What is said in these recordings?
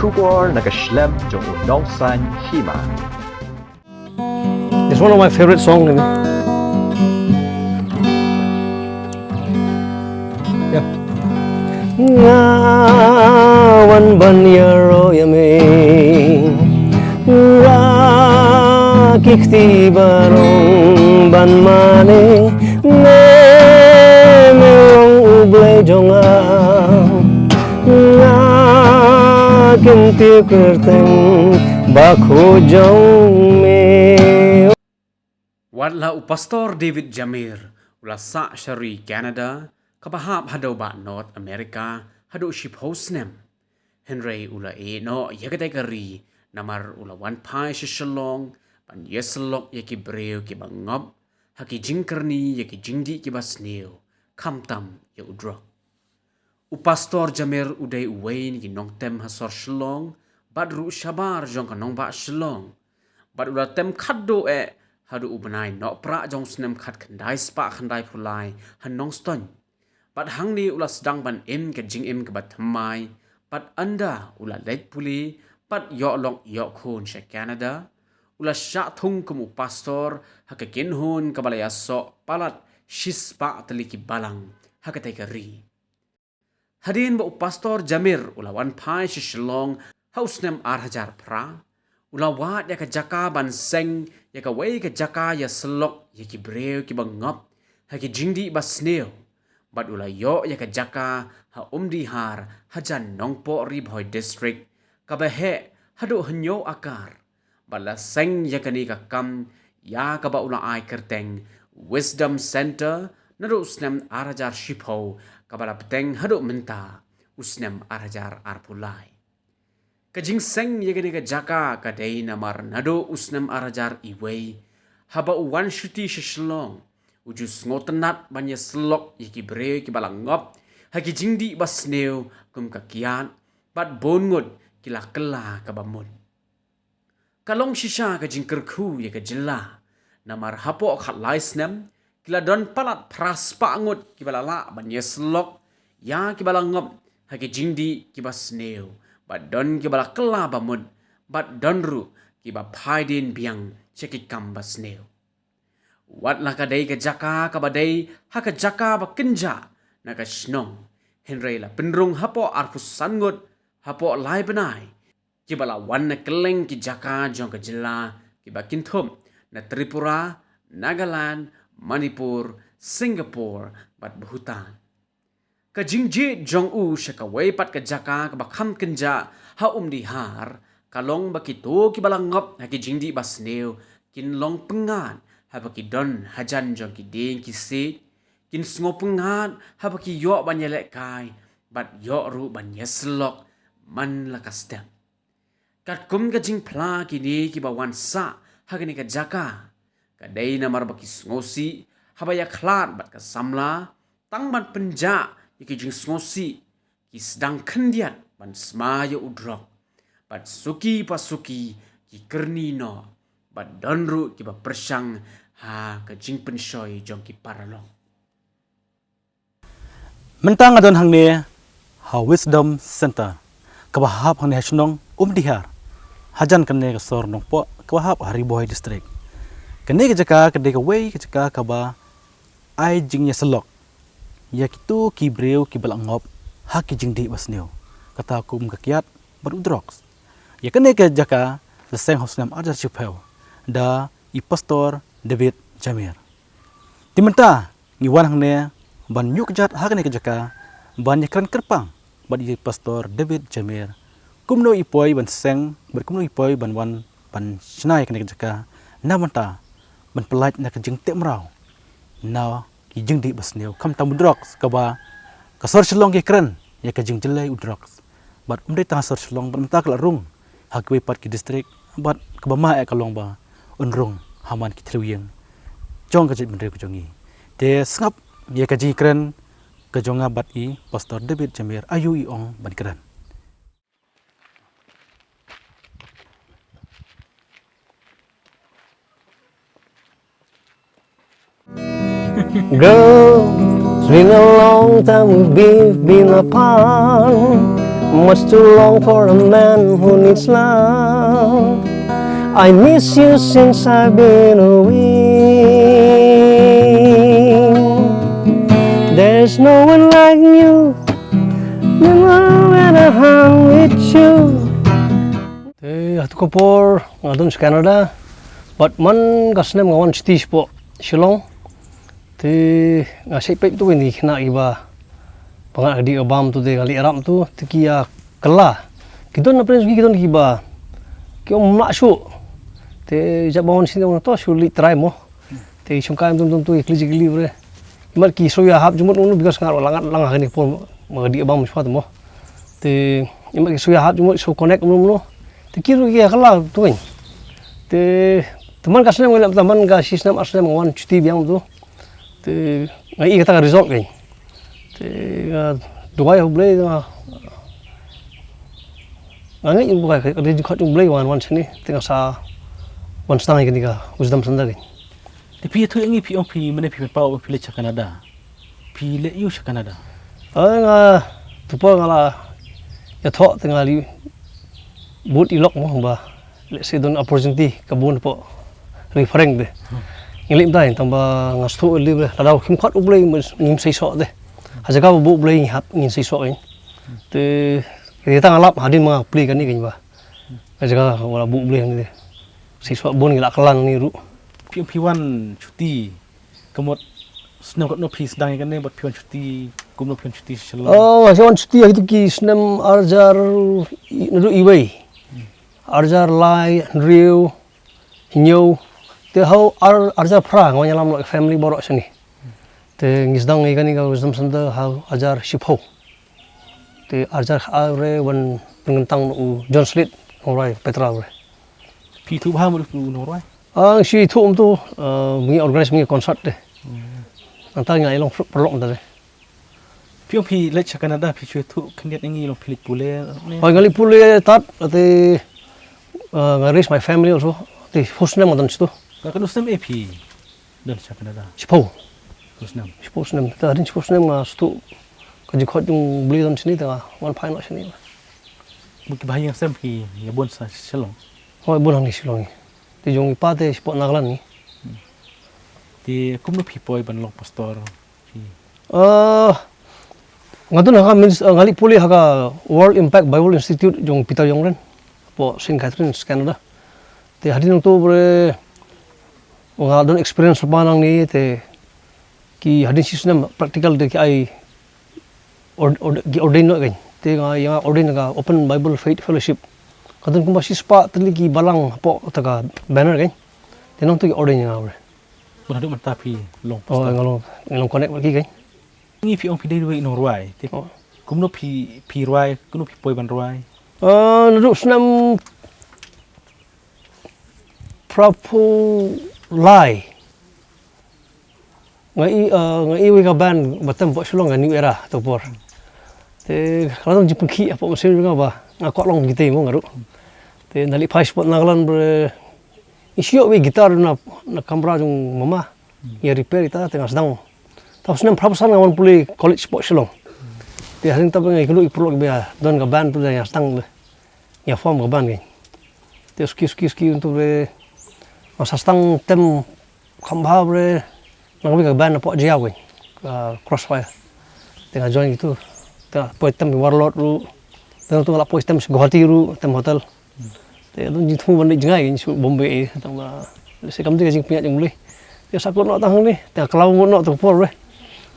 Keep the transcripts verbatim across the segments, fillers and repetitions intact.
Khubor na ka shlem jong u nongsan hima. It's one of my favorite songs. Yeah. Nga wan ban ïaroh ïa me, ra ki kti barong ban mane, me me long u Blei jong nga, nga kin tip kyrteng bakhuid jong me. Wat la u Pastor David Jamir u la sah sha ri Canada, kaba hap haduh ba North America, haduh shiphew snem. Hynrei u la ïeh noh ïa katei ka ri namar u la wan phai sha Shillong ban ïasyllok ïa ki briew kiba ngop ha ki jingkyrni ïa ki jingdih kiba sniew, khamtam ïa u drok. U Pastor Jamir u dei uwei na ki nongtem ha sor Shillong bad ruh shabar jong ka nongbah Shillong. Bad u la tem khatduh eh haduh u bnai Nohprah jong u snem khatkhyndai spah khyndaiphew lai ha Nongstoiñ. Bad hangne u la sdang ban im ka jingim kaba thymmai, bad ynda u la leit pule bad ïoh lok ïoh khun sha Canada, u la shah thung kum u pastor ha ka kynhun kaba la ïasoh palat shispah tylli ki balang ha katei ka ri. Hadien ba u Pastor Jamir u la wan phai sha Shillong ha u snem ar hajar phra, u la wad ïa ka jaka ban seng ïa kawei ka jaka ïasyllok ïa ki briew kiba ngop ha ki jingdih ba sniew. Bad u la ïoh ïa ka jaka ha Umdihar, hajan Nongpoh Ri Bhoi District, kaba heh haduh hynñiew akar. Bad la seng ïa kane ka kam ïa kaba u la ai kyrteng Wisdom Center naduh u snem ar hajar shiphew, kaba la bteng haduh mynta u snem ar hajar arphew lai. Ka jingseng ïa kane ka jaka ka dei namar naduh u snem ar hajar iwei, haba u wan shuti sha Shillong, u ju sngewtynnat ban ïasyllok ïa ki briew kiba la ngop ha ki jingdih ba sniew kum ka kiad, bad bun ngut ki la kylla kaba mut. Ka long shisha ka jingkyrkhu ïa ka jylla, namar hapoh khatlai snem ki la don palat phra spah ngut kiba la lah ban ïasyllok ïa kiba la ngop ha ki jingdih kiba sniew, bad don kiba la kylla ba mut, bad don ruh kiba phai dien biang sha ki kam ba sniew. Wat la ka dei ka jaka kaba dei ha ka jaka ba kynjah na ka shnong, hynrei la pynrung hapoh arphew san ngut hapoh lai bnai, kiba la wan na kylleng ki jaka jong ka jylla, kiba kynthup na Tripura, Nagaland, Manipur, Singapore bad Bhutan. Ka jingjied jong u sha kawei pat ka jaka kaba kham kynjah ha Umdihar, ka long ba kito kiba la ngop ha ki jingdih ba sniew kin long pyngngad haba ki don hajan jong ki dieng ki siej, kin sngew pyngngad haba ki ïoh ban ïalehkai, bad ïoh ruh ban ïasyllok man la ka step. Katkum ka jingphla kine kiba wan sah ha kane ka jaka, ka dei namar ba ki sngewsih haba ïakhlad bad ka samla, tang ban pynjah ïa ki jingsngewsih, ki sdang khyndiat ban sma ïa u drok, bad suki pa suki ki kyrni noh, bad don ruh kiba pyrshang ha ka jingpynshoi jong ki paralok. Mynta nga don hangne ha Wisdom Center, kaba hap hangne ha shnong Umdihar, hajan kane ka sor Nongpoh kaba hap ha Ri Bhoi District. Kane ka jaka ka dei kawei ka jaka kaba ai jingïasyllok ïa kito ki briew kiba la ngop ha ki jingdih ba sniew, kata kum ka kiad bad u drugs. Ïa kane ka jaka la seng ha u snem ar hajar shiphew da i Pastor David Jamir. Te mynta ngi wan hangne ban ïuh kjat ha kane ka jaka, ban ïakren kyrpang bad i Pastor David Jamir, kumno i poi ban seng bad kumno i poi ban wan ban shna ïa kane ka jaka na mynta, ban pyllait na ka jingteh mraw na ki jingdih ba sniew, khamtam u drugs, kaba ka sor Shillong ki kren ïa ka jingjyllei u drugs. Bad ym dei tang ha sor Shillong, bad mynta ka la rung ha kiwei pat ki district, bad kaba ma eh ka long ba un rung ha man ki thliew ïing jong ka jaitbynriew ka jong ngi. Te sngap ïa ka jingkren ka jong nga bad i Pastor David Jamir, aïu i ong ban kren. Girl, it's been a long time we've been, been apart. Much too long for a man who needs love. I miss you since I've been away. There's no one like you. Never when I hang with you. Te ha tu ka por nga don sha Canada. Bad man ka snem nga wan shatei shapoh Shillong. Te nga shait peit tu ni khynnah kiba ba nga dih ka bam tu te nga leh ïarap tu te ki ïa kylla. Ki don na prince ki don kiba ki ym lah shuh. Te jab ba wan shatei nga to shu leit try mo. Te shong kai tum tum tu ki kli ki kli bre. Imat ki shu ïa hap jumut mulu because nga la ngat lang ha kane ka por ma ka dih ka bam shuwa tu mo. Te imat ki shu ïa hap jumut shu connect mulu mulu. Te ki ruh ki ïa kylla tu kan. Te te man ka snem nga leh man ka shi snem ar snem nga wan shatei biang tu. Te nga i kata ka result kan. Te nga duwai ha U Blei nga nga ngi duwai ka ri jingkhot U Blei wan wan shane te nga sa wan sdang ïa kane ka Wisdom Center kan. Te phi ïathuh ïa ngi phi ong phi mane phi pynpaw phi leit sha Canada. Phi leit ïu sha Canada. Ai nga tu por nga la ïathoh te nga li bud i lok mo ba lehse don opportunity ka bun po referring de. Ngi leit dai tang ba nga shu leit lada kim khot U Blei ngim sei soh de. Ha jaka ba U Blei ngi hap ngin sei soh in. Te te tang lap hadin ma pli kani kan ba. Ha jaka wala U Blei ni de. Sei soh bun ngi la klan ni ru. Phi phi wan shatei. Ka mut snem katno phi sdang ïa kane bad phi wan shatei kumno phi wan shatei sha Shillong? Oh, nga wan shatei ha kitu ki snem arjar i- naduh iwei. Arjar lai hynriew hynñiew. Te ha u ar arjar phra nga wan ïalam la family baroh shane. Te ngi sdang ïa kane ka Wisdom Center ha arjar shiphew. Te arjar khatar re wan pynkyntang u John Slade nongrwai Petra re. Phi thuh bha mut u nongrwai? Ah, shi thuh um tu, ah, ngi organize ngi concert de. Nangta ngi long paralok de. Phi ong phi leit sha Canada phi shu thuh khyndiat ngi long phi leit pule ne? Hoi nga leit pule tad te ah, nga raise my family also. Te first name nga don situ. Ka kanu snem e phi. Don sha Canada. Shiphew. First name. Shiphew snem. Te hadien shiphew snem nga sdang ka jingkhot jong U Blei don shane te nga wan phai noh shane. Mut ki ba ha ïing sem ki ïa bun sha Shillong. Hoi bun hangne Shillong. Te jong i pa te shapoh Nagaland ni. Te kumno phi poi ban long pastor phi? Ah, nga don ha ka min- ah, nga leit pule ha ka World Impact Bible Institute jong Peter Yongren. Hapoh Saint Catharines, Canada. Te hadien nangtu bre nga don experience ba nangne te ki hadien shi snem practical te ki ai or- or- ki ordain noh kan. Te nga ïa ordain ka Open Bible Faith Fellowship. Ka don kumba shispah tylli ki balang hapoh kata ka banner kan. Te nangtu ki ordain ïa nga bre. Bun haduh mynta phi long pastor? Oh, nga long nga long connect bad ki kan. Ngi phi ong phi dei ruh i nongrwai. Te kumno phi phi rwai, kumno phi poi ban rwai? Ah, naduh snem phra phew lai. Nga i, ah, nga i wei ka band ba tem hapoh Shillong ka New Era to por. Te ka la dang jingpynkit hapoh mynsiem jong nga ba nga kwah long guitar mo nga ruh. Te na leit phai shapoh Nagaland bre. Ngi shu ïoh wei guitar na na kamra jong mama. Ïa repair ita te nga sdang. Te ha u snem phra phew san nga wan pule college shapoh Shillong. Te hadien ta ba nga ïakynduh ïa ki paralok ba ïa don ka band te nga sdang. Ïa form ka band kan. Te suki suki suki un tu bre nga sa sdang tem kham bha bre. Nga poi ka band hapoh Jaiaw kan. Ka Crossfire. Te nga join kitu. Te nga poi tem Warlord ruh. Te nga tu nga la poi tem Guwahati ruh tem hotel. Te don jingthmu ban leit jngai kan shu Bombay tang ba lehse kam dei ka jingpynïaid jong U Blei. Te sa kut noh tang hangne te nga khlaw ngut noh tu ka por bre.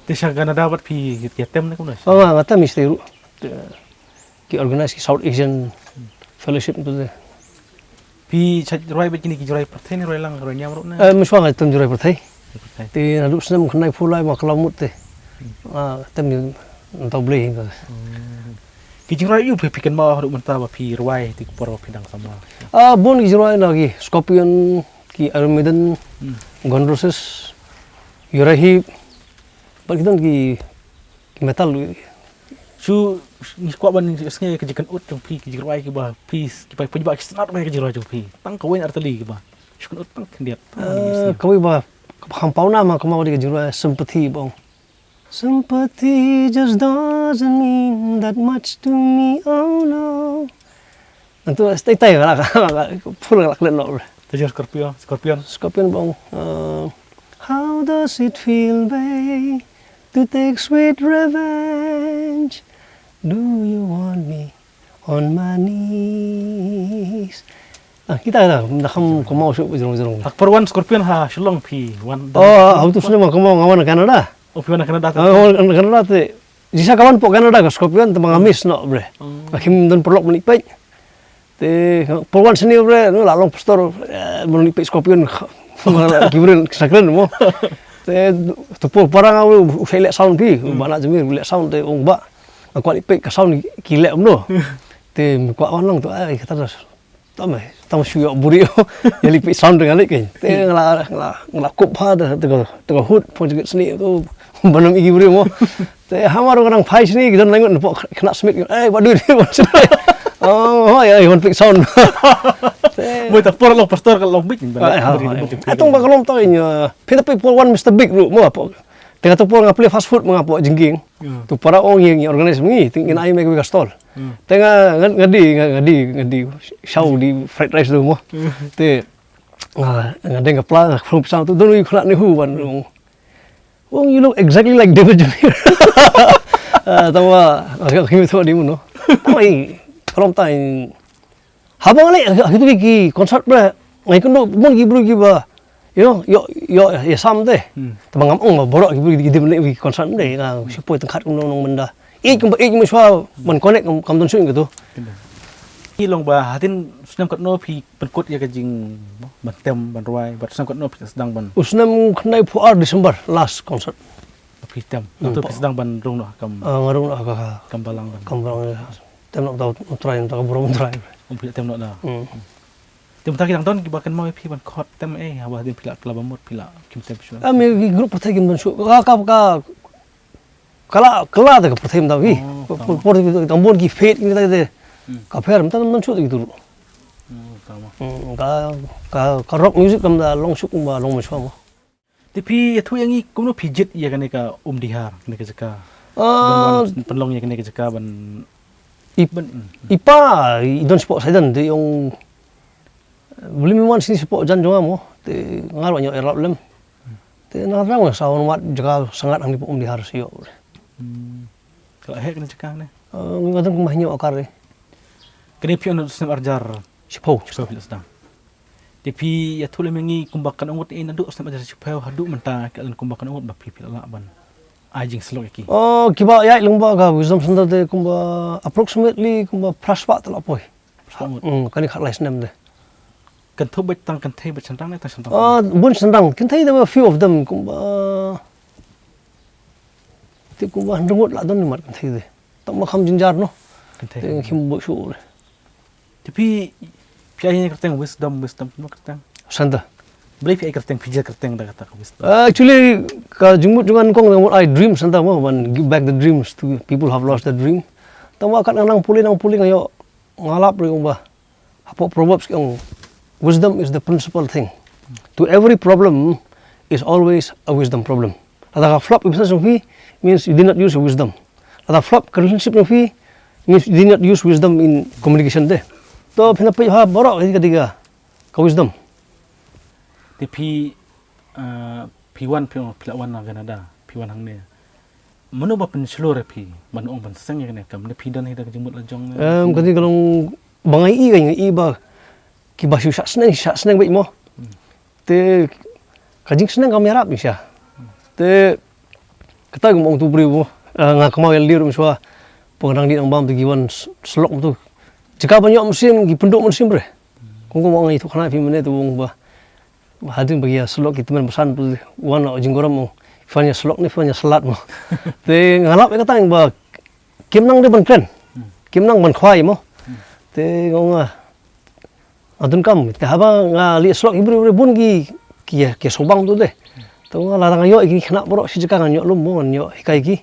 Te sha Canada bad phi ïa tem ne kumno? Oh, nga nga tem shatei ruh. Te ki organize ki South Asian Fellowship tu te. Phi shait rwai bad kine ki jingrwai pyrthei ne rwai lang rwai niam ruh ne? Eh, mynshuwa nga tem jingrwai pyrthei. Pyrthei. Te naduh snem khyndai phew lai ma khlaw mut te. Ah, tem nangta U Blei hi. Ki jingrwai ïu phi phi kynmaw haduh mynta ba phi rwai te ki por ba phi dang samla? Ah, bun ki jingrwai na ki Scorpion, ki Iron Maiden, Guns N' Roses, Uriah Heep. Bad ki don ki ki metal. Shu ngi kwah ban sngew ka jingkynnoh jong phi ki jingrwai kiba phi ki pai phi ba ki sngap ka jingrwai jong phi. Tang kawei ar tylli kiba shu kynnoh tang khyndiat. Eh, kawei ba kham paw nam ha ka mawdi ka jingrwai Sympathy bong. Sympathy just doesn't mean that much to me, oh no. Ngan tu stay tai la ka full la klet no. Te jong Scorpion, Scorpion. Scorpion bong. Uh, how does it feel, babe, to take sweet revenge? Do you want me on my knees? Ah, kita kita dah kam kam mau suk jong jong. Ak per wan Scorpion ha Shillong phi wan. Oh, hau tu sene ma kam mau ngawan Canada. Oh, phi wan Canada. Ah, ngawan Canada te. Jisa kawan po Canada ka Scorpion te manga miss no bre. Akhim don perlok mani pek. Te por wan sene bre no la long pastor mani pek Scorpion. Kiburin sakren mo. Te tu por parang au usai lek sound pi bana jemir lek sound te ong ba. Aku ali pek ka sound ki lek no. Te kwa wan long tu ai kata dah. Tama tama shu yok buri. Yali pek sound dengan lek kan. Te ngala ngala ngala kup ha dah tengah tengah hut pon jengit seni tu. Banam igi buri mo. Te hamar orang phai sini kita nangut nepok kena smit. Eh, waduh ni. Oh, ya, one big sound. Mo ta por long pastor ka long big. Atong ba kalom tau inya. Pita pe por wan Mister Big ru mo apa. Tengah tu por nga play fast food mo apa jengking. Tu para ong yang organize ngi, tingin ai mek ka stall. Tengah ngadi ngadi ngadi show di fried rice tu mo. Te nga deng ka pla nga from sound tu donu khna ni hu wan. Wong, you look exactly like David Jemir. Ah, tawa, aku kimi tu di muno. Tawa i, kalau tai. Habang le, aku tu ki concert bre. Ngai kendo mon ki bru ki ba. You know, yo yo ya sam de. Tabang ngam ong ba borok ki bru ki dim le ki concert de. Nga sipoi tengkat kendo nong menda. Ih kumba ih kumba shwa man connect kam don shun gitu. Ki long ba hatin snem kat no phi penkut ya ka jing ban tem ban ruai ba snem kat no phi sdang ban. U snem khnai phu ar December last concert. Phi tem. Tu phi sdang ban rung no kam. Ngarung no ka kam balang ban. Kam balang. Tem no tau trai tau burom trai. Um phi tem no da. Tem ta ki dang don ki ba kan mau phi ban khot tem eh haba hatin phi la klaba mut phi la kim tem shu. Ami ki group pyrthei kim don shu. Ka ka ka Kala kala te ka pyrthei mta wi. Por por te tam bon ki faith ni te. Ka pher mta man shu te ki turu. Ka ka ka rock music kam da long shu kumba long ma shwa mo. Te phi ya thu yang i kumno phi jit ya kane ka um dihar kane ka jaka. Ban pynlong ya kane ka jaka ban i ban ipa i don spok saidan te yong blim man sini spok jan jonga mo te ngar wa nyo erap lem. Te na rang sa wan wat jaka sangat ang di pum di har sio. Kala hek ni jaka ne. Ngi ngadang kumah nyo akar ni. Kene phi anu snem arjar. Sipau. Sipau phi sedang. Te phi ya thule mengi kumba kan ongot in adu snem arjar sipau hadu menta ke alan kumba kan ongot ba phi phi la ban. Ai jing selok ki. Oh, kiba ya lengba ka wisdom center te kumba approximately kumba praspa te la poi. Kani khat lai snem de. Kan thu beit tang kan thei beit sentang ne tang sentang. Ah, bun sentang kan thei de few of them kumba. Ti kumba hynrngut la don ni mat kan thei de. Tang ma kham jinjar no. Kan thei. Te khim bo shu. Ti phi phi ai kyrteng wisdom wisdom no kyrteng. Santa. Beli phi ai kyrteng phi jer kyrteng da kata ka wisdom. Ah, actually ka jingmut jong nga kong da mut ai dream santa mo ban give back the dreams to people who have lost the dream. Tang ma kat nang puli nang puli nga yo Nga lap ri ong ba hapoh Proverbs ki ong, wisdom is the principal thing. To every problem is always a wisdom problem. Lada ka flop i business jong phi means you did not use your wisdom. Lada flop ka relationship jong phi means you did not use wisdom in communication de. To phi na phi ha borok ka diga ka wisdom. Te phi phi wan phi la wan na Canada phi wan hangne. Mano ba pynshlur ïa phi ban ong ban seng ïa kane kam ne phi don hi da ka jingmut la jong ne. Em kane ka long ba ngai i ngai i ba ki ba shu shah sneng shah sneng beit mo. Te ka jingsneng kam ïarap ni sha. Te kata kum ong tu briew mo. Nga kmau ïa ldir um shwa. Pong nang di nang bam tu ki wan slok mo tu. Jaka ba ñiuh mynsiem ki pynduh mynsiem bre. Kum kum ong ngai tu khana phi mane tu ong ba. Hadien ba ki ïa slok ki tymmen basan pule wan la jinggorom mo. Phi wan ïa slok ne phi wan ïa slad mo. Te nga lap ïa kata ba kim nang de ban kren. Kim nang ban khwai mo. Te nga ong nga adon kam te haba nga li slok hi bri bri bun ki ki ki sobang tu de. Te nga la dang ïoh ki khynnah baroh shi jaka nga ïoh lum mo nga ïoh hikai ki.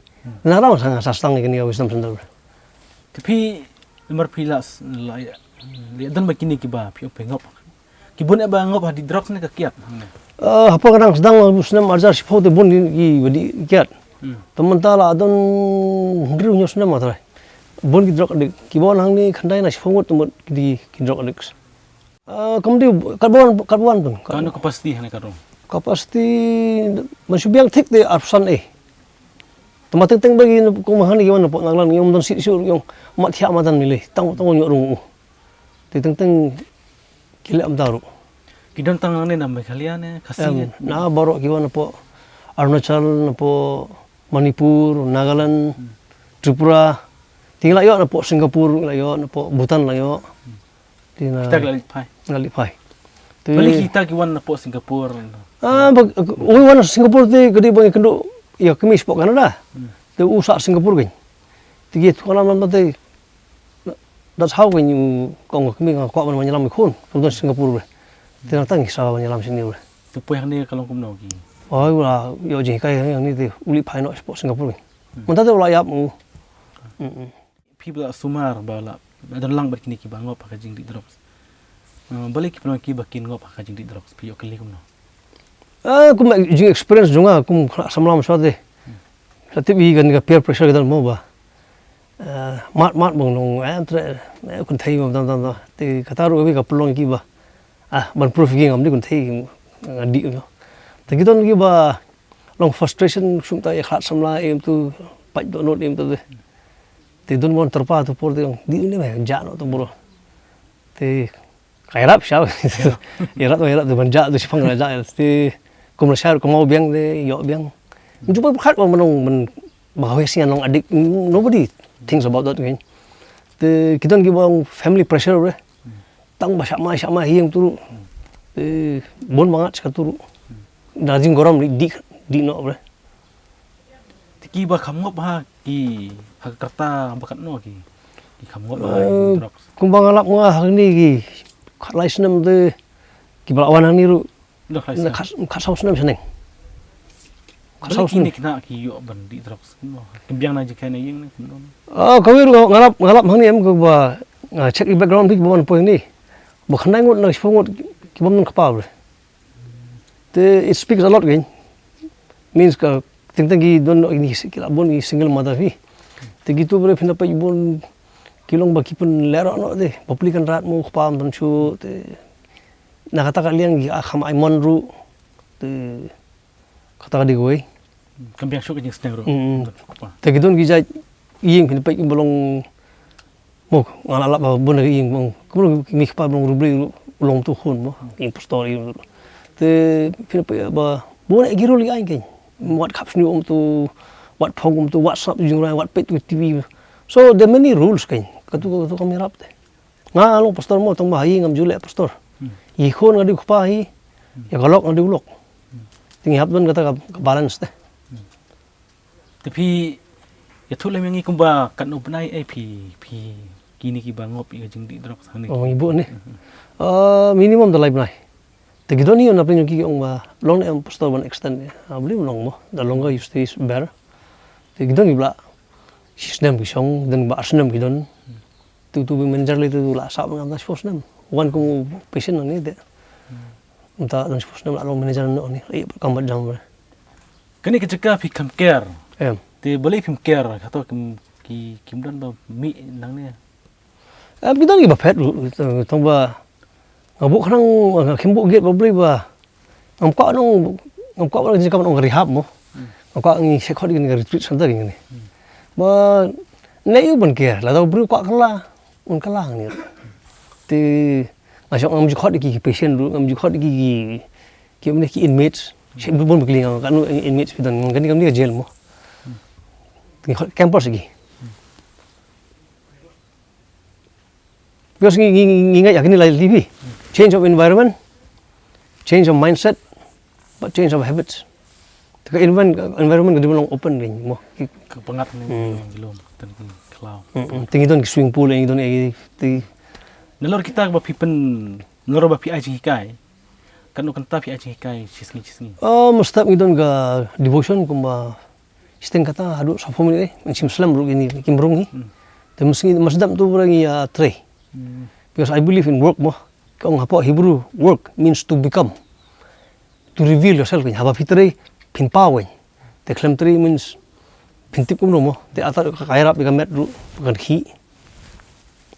Nga dang sa nga sa stang ki ni wisdom center. Te phi lamar phi la la ïa don ba kini ki ba phi ong phi ngop. Ki bun eba ngop ha di drugs ne ka kiad. Hapor ka dang sdang u snem arjar shiphew te bun ki ba di kiad. Hmm. Te mynta la don hynriew hynñiew snem ma trai. Bun ki drug addict. Kiba wan hangne khyndai na shiphew ngut te mut ki dei ki drug addicts. Ah, kam dei, katba wan, katba wan pyn. Kano capacity hangne ka rong? Capacity, man shu biang thik te arphew san eh. Te ma teng teng ba ki kum hangne ki wan napoh Nagaland, ki ym don shisha, ki ym mat thiah madan mili. Tang, tang wan ïoh rung u. Te teng teng ki leh amta ruh. Ki don tang hangne na Meghalaya ne, Khasi ne? Em, na baroh ki wan napoh Arunachal, napoh Manipur, Nagaland, Hmm. Tripura. Te ngi la ïoh napoh Singapore, ngi la ïoh napoh Bhutan la ïoh. Hmm. Te na Kita ki la leit phai. La leit phai. Te balei kita ki wan napoh Singapore? Ah, ba, u wan Singapore te ka dei ba ngi kynduh ïa kmie shapoh Canada. Hmm. Te u sah Singapore kein. Te ki tu kana man te That's how when you kong kmie nga kwah ban wan ïalam i khun. Ka don Singapore bre. Te nangta ngi sa wan ïalam shane bre. Te poi hangne ka long kumno ki? Oi, u la ïoh jinghikai hangne te u leit phai noh shapoh Singapore. Hmm. Mynta te u la ïap u. Hmm, hmm. Phi ba la sumar ba la, la don lang bad kine kiba ngop ha ka jingdih drugs. Eh, balei ki pynlong kiba kin ngop ha ka jingdih drugs, phi ïoh kylli kumno? Ah, kum jing experience jong nga kum khynnah samla mynshuwa te. Hmm. Sa tip i kane ka peer pressure ka don mo ba. Eh, mad mad bang long, eh, tre, eh, kynthei mo tam tam tam. Te kata ruh ka pynlong kiba. Ah, ban proof ki ngam dei kynthei, nga dih mo. Te ki don kiba long frustration, sumta ïa khlad samla, em tu, pait dohnud em tu te. Te don mon tyrpa tu por te, dih ne me, jah noh tu bro. Te Ka ïarap sha. Ïarap, ïarap tu ban jah tu shipang la jah. Te kum la shai kum biang te ïoh biang. Jubab khat ba mynta mynta ba hoi sing long adik. Nobody thinks about that again. Te ki don ki bang family pressure re. Tang ba shama shama hiang turu. Te bun bangat shaka turu. Da jinggorom di di di no re. Te kiba kham ngop ha ki, ha ka rta ba katno ki, ki kham ngop ha ki drugs. Kumba nga lap nga ha kine ki khatlai snem te kiba la wan hangne ruh. Khatlai snem. Khat, khat saw snem shaneng. Khat saw snem. Balei kine khynnah ki ïoh ban dih drugs kumno? Ki biang na jingkhia na ïing ne kumno? Ah, kawei ruh nga lap, nga lap hangne em kaba nga check i background ki ba wan poi hangne. Ba khyndai ngut na shiphew ngut ki bym don kpa bre. Te it speaks a lot kein. Means ka teng teng ki don noh ini ki la bun ki single mother hi. Te kitu bre phin da peit bun ki long ba ki pynlehroh noh te. Bapli kan rat mo kpa ym don shuh te. Na kata ka liang ki kham ai mon ruh. Te kata ka dei kawei. Kam biang shuh ka jingsneng ruh. Mm. Te ki don ki jait ïing phin da peit ki ba long Mo, nga la lap ba bun ïing mo. Kumno ki mih pa bun ruh bri ruh long tu khun mo. Ïing pastor ïing ruh. Te phin pa ba bun ki rule ïa kein. Wat khap sniew um tu, wat phong um tu, wat sap jingrwai, wat peit tu T V. So there are many rules kein. Katu katu kam ïarap te. Nga long pastor mo tang ba ha ïing ngam ju leh pastor. Ïa khun nga dei u kpa hi. Ïa ka lok nga dei u lok. Te ngi hap don kata ka balance te. Te phi ïathuh lem ïa ngi kumba katno bnai eh phi, phi kine kiba ngop ïa ka jingdih drugs hangne. Oh, ngi buh ne. Ah, minimum da lai bnai. Te ki don hi na pynjong ki ong ba long ne em pastor ban extend. Ah, bli long mo. The longer you stay is better. Te ki don ki ba la shi snem ki shong, don ba ar snem ki don. Tu tu bi manager le tu la sah ba ngam da shi snem. Wan kum patient ne de. Mynta don shi snem la long manager ne, ai kam ba jam. Kane ka jaka phi kham ker. Em. Te balei phim ker, kato kim, ki, kim don ba mih nangne. Em, ki don ki ba phet ruh, tang ba nga buh khnang, nga khim buh gate ba balei ba. Ngam kwah nong, ngam kwah ba nong jingkam nong rehab mo. Ngam kwah ngi check khot ngi retreat center ngi ne. Ba ne yu ban ker, la da briew kwah kylla, un kylla ngi. Te nga shong ngam ju khot ki patient ruh, ngam ju khot ki, ki Ki mane ki inmates, shi bun bun kli nga kan inmates phi don kan kan jail mo. Ki hot campers ki. Because ngi ngi ngi ngi ngai akini lai T V. Change of environment, change of mindset, but change of habits. Te ka environment environment ka dei ba long open ring mo. Ki Ka pangat ni Hmm. Yang jilum tan ki khlaw. Hmm, hmm. Te ngi don ki swimming pool, ngi don eh, te Nalor kita ba phi pyn, nalor ba phi ai jinghikai. Katno kynta phi ai jinghikai shi sngi shi sngi? Oh, mynstep ngi don ka devotion kumba shiteng kata haduh saphew minit, eh, ngi shim slem ruh kine ki mrung hi. Hmm. Te mynstep tu ba ngi ïa trei. Hmm. Because I believe in work mo. Ka ong hapoh Hebrew, work means to become. To reveal yourself, haba phi trei phin paw. Te khlem trei means Phin tip kumno mo. Te ata ka kai rap ka met ruh kan khih.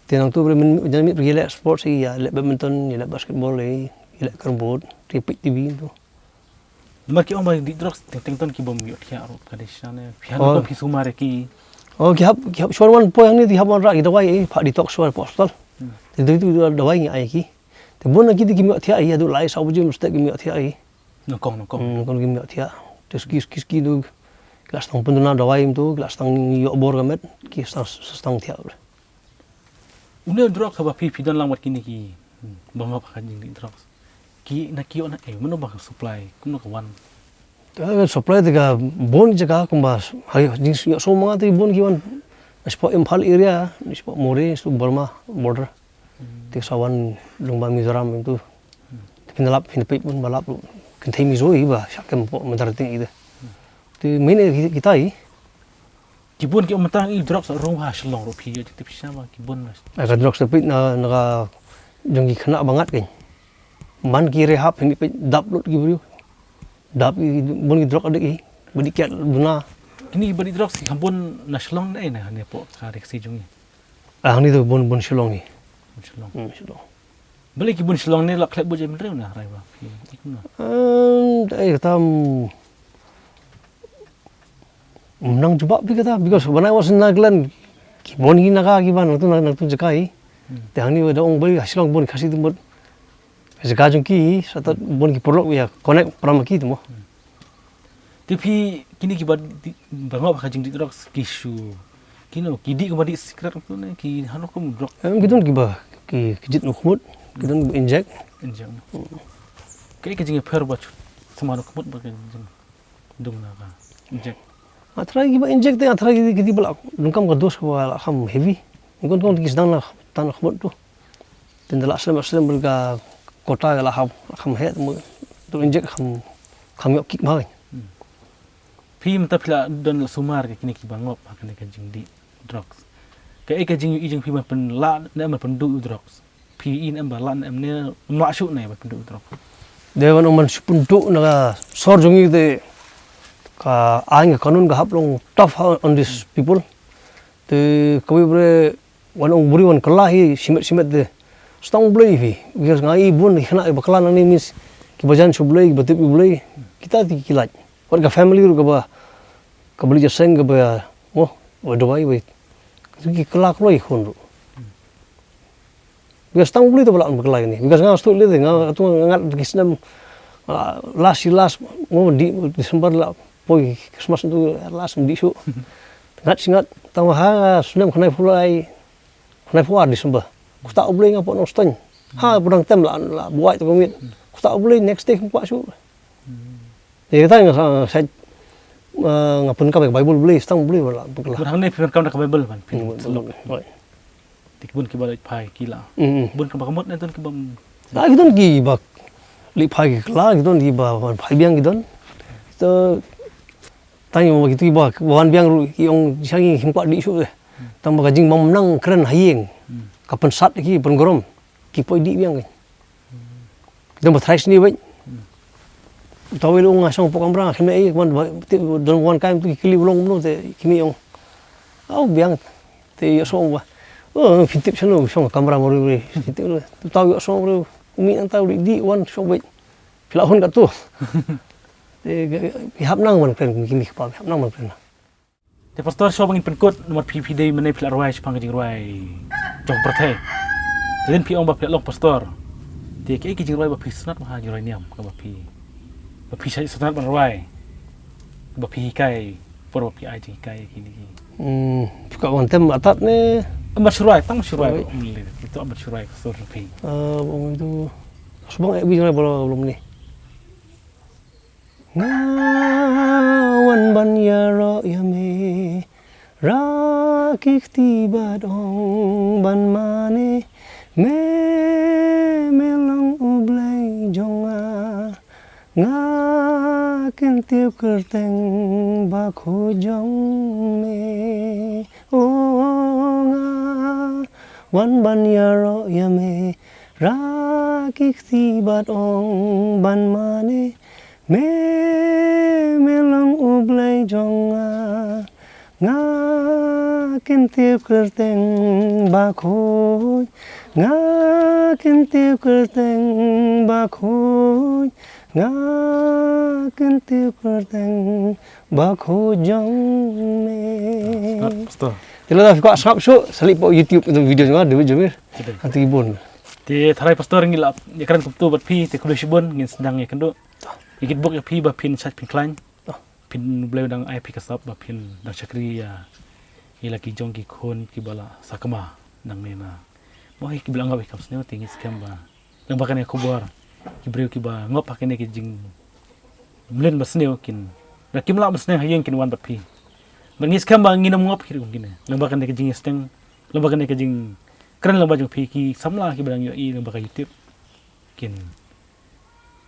Te nangtu bre men jan mit bre leh sports ïa leh badminton ïa leh basketball ïa leh carrom board. Te peit T V tu. Namar ki ong ba dih drugs teng teng ton ki bym ïoh thiah ruh ka dei shisha ne. Phi hap Oh. Ki sumar ki. Oh ki hap ki hap shuwa wan poi hangne ki hap wan rah ki dawai eh pha detox shuwa poi hospital. Hmm. Te dei tu dawai ngi ai ki. Te bun ki dei ki ym ïoh thiah ïa du lai saw baje mesti ki ym ïoh thiah ïa. Nyngkong nyngkong. Hmm, kon ki ym ïoh thiah. Te ski ski ski du. Ki la sdang pynduna dawai mynta ki la sdang ïoh bor ka met ki sdang sdang thiah. Une u drok kaba phi phi don lang bad kine ki, hmm, ba ngop ha ka jingdih drugs. Ki na ki ïoh na ei mano ba ka supply kumno ka wan. Ka supply te ka bun jaka kumba ha jing ïoh suma te bun ki wan. Na spot Imphal area, na spot Moreh, spot Burma border. Hmm. Te sa wan lung ba Mizoram tu. Hmm. Te phin lap phin peit bun ba lap. Kin thei Mizo i ba sha kem pok Mandar ting i de. Hmm. Te mene ki- kita i. Ki bun ki ong mynta i drugs rung ha Shillong ruh phi ïa tip shisha ba ki bun na. Ai ka drugs te peit na na ka jong ki khynnah ba ngat kein. Man ki rehab phin peit dap lut ki briew. Dap ki bun ki drug addict i. Ba dih kiad duna. Kini ba dih drugs ki kham bun na Shillong ne na ne pok ka reksi jong i. Ah ni tu bun bun Shillong i. Bun Shillong. Hmm, Shillong. Balei ki bun Shillong ne la khlep bun jai mynriew na rai ba. Ki- ki- na. Em, dei kata, em, Ym nang jubab phi kata, because when I was in Nagaland, ki bun ki Naga ki ban nangtu nangtu jaka i. Hmm. Te hangne da ong bai ha Shillong bun Khasi tu mut. Jaka jong ki sa ta bun ki paralok ïa connect para ma ki tu mo. Hmm. Te phi kine ki ba di- ba ngop ha ka jingdih drugs ki shu. Kino ki dih ki ba dih cigarette tu ne ki hano kum drug. Em ki don ki ba ki ki jit no khmut, ki don inject. Inject. Hmm. Kaei ka jingïapher ba shu sama no khmut ba ka jing- Dung na ka inject. Nga trai ki ba inject te nga trai ki ki ba la dung kam ka dos ka ba la kham heavy. Ngon ngon ki sdang na tan khmut tu. Ten da la slem slem bel ka kota ka la kham la kham het mo. Tu inject kham kham yok kik ma. Hmm. Phi mynta phi la don la sumar ka kine ki ba ngop ha kane ka jingdih drugs. Kaei ka jing i jing phi ma pynlah ne ma pynduh drugs. Phi in em ba lan em ne mlah shu ne ba pynduh drok. Dei wan ong man shu pynduh na ka sor jong i te ka ain ka kanun ka hap long tough on these people. Te kawei bre wan ong bri wan kala hi shimet shimet te. Stang blei phi. Because nga i bun ki khana ba kala nang ni means ki bajan shu blei ki batip i blei. Kita ti ki laj. Wat ka family ru ka ba ka beli jaseng ka ba mo wa dawai wai. Ki kala kloi khun ru. Because tang beli tu ba la bakla ni. Because nga stu le nga tu nga ngat ki snem, ah, last si last ngo di December la poi Christmas tu last di shu. Ngat si ngat tang ha snem khnai pulai khnai puar December. Ku ta u beli nga pon ston. Ha budang tem la la buai tu ngit. Ku ta u beli next day ku pa shu. Te kita nga sa, sa, eh, nga pun ka Bible beli, stang beli wala pun ka. Berang ni pun ka Bible ban pin. Hmm, selo. Oi. Tik bun ki ba leit phai ki la. Hmm. Bun ka ba kamot ne ton ki ba. Ah, ki don ki ba leit phai ki la, ki don ki ba wan phai biang ki don. To tang ba ki tu ki ba wan biang ru ki ong sha ngi him kwah di shu de. Tang ba ka jingbam nang kren ha ïing. Hmm. Ka pynsat ki pyngorom. Ki poi di biang ki. Dang ba thrai sni bait. Tawi lu nga shong pok kamra khim ei man ba ti don wan kai tu kili ulong mno te kimi ong. Au biang te yo shong ba. Oh, phi tip shano shong kamra mo ri ri. Phi tip lu. Tawi yo shong ri. Umi nang tawi di wan shong bait. Phi la hun ka tu. Te phi hap nang man kren kimi pa phi hap nang man kren. Te pastor shuwa ba ngin pynkut namar phi phi dei mynne phi la rwai shaphang ka jingrwai jong pyrthei. Te dei phi ong ba phi la long pastor. Te kiei ki jingrwai ba phi sngewtynnat bha jingrwai niam kaba phi ba phi sngewtynnat ban rwai. Ba phi hikai por ba phi ai jinghikai kine ki. Hmm, phi ka wan tem atat ne. Amar shuwa rwai tang shuwa rwai. Rwai. Ym le. Itu amar shuwa rwai pastor phi. Eh, bang itu. Subang eh bi jingrwai bala belum ni. Nga wan ban ïaroh ïa me, ra ki kti bad ong ban mane, me me long U Blei jong nga. Nga kyntiew kyrteng bakhuid jong me, o nga wan ban ïaroh ïa me, ra ki kti bad ong ban mane, me me long U Blei jong nga, Nga kyntiew kyrteng bakhuid, nga kyntiew kyrteng bakhuid, nga kyntiew kyrteng bakhuid jong me. Pastor. Te lada phi kwah sngap shuh, sa leit hapoh YouTube, ïa ka video jong nga David Jamir. Hangta ki bun. Te tharai Pastor ngi la ïakren kumto bad phi, te khublei shibun, ngin sdang ïakynduh. Ïa ki bok ïa phi ba phin shait phin khlaiñ. Phin, Blei u dang ai phi ka sap ba phin dang shakri ïa, ïa la ki jong ki khun kiba la sakma nangne na. Mo hi kiba la ngop ïa ka kam sniew, te ngi skhem ba lyngba kane ka khubor ki briew kiba ngop ha kane ka jingmlien ba sniew kin, da kim lah ban sneng ha ïing kin wan bad phi. Bad ngi skhem ba ngin ym ngop hi ruh kum kine. Lyngba kane ka jingïaseng, lyngba kane ka jingkren lyngba jong phi, ki samla kiba dang ïohi lyngba ka YouTube kin,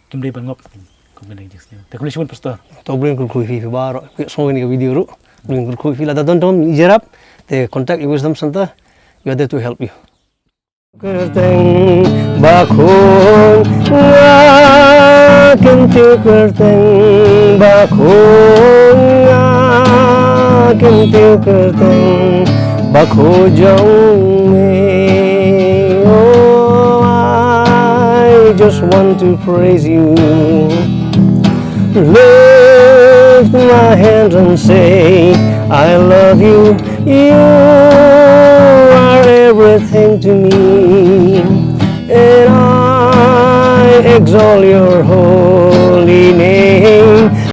kim dei ban ngop kum kane ka jingsniew. Te khublei shibun Pastor. To Blei un kyrkhu ïa phi baroh. Phi sngewbha ïa ka video ruh. Blei un kyrkhu ïa phi, lada don jingïarap, te contact ïa Wisdom Center. We are there to help you. Kyrteng bakhuid, nga kyntiew kyrteng bakhuid, nga kyntiew kyrteng bakhuid jong me. Oh, I just want to praise you. Lift my hand and say, I love you. You are everything to me. And I exalt your holy name.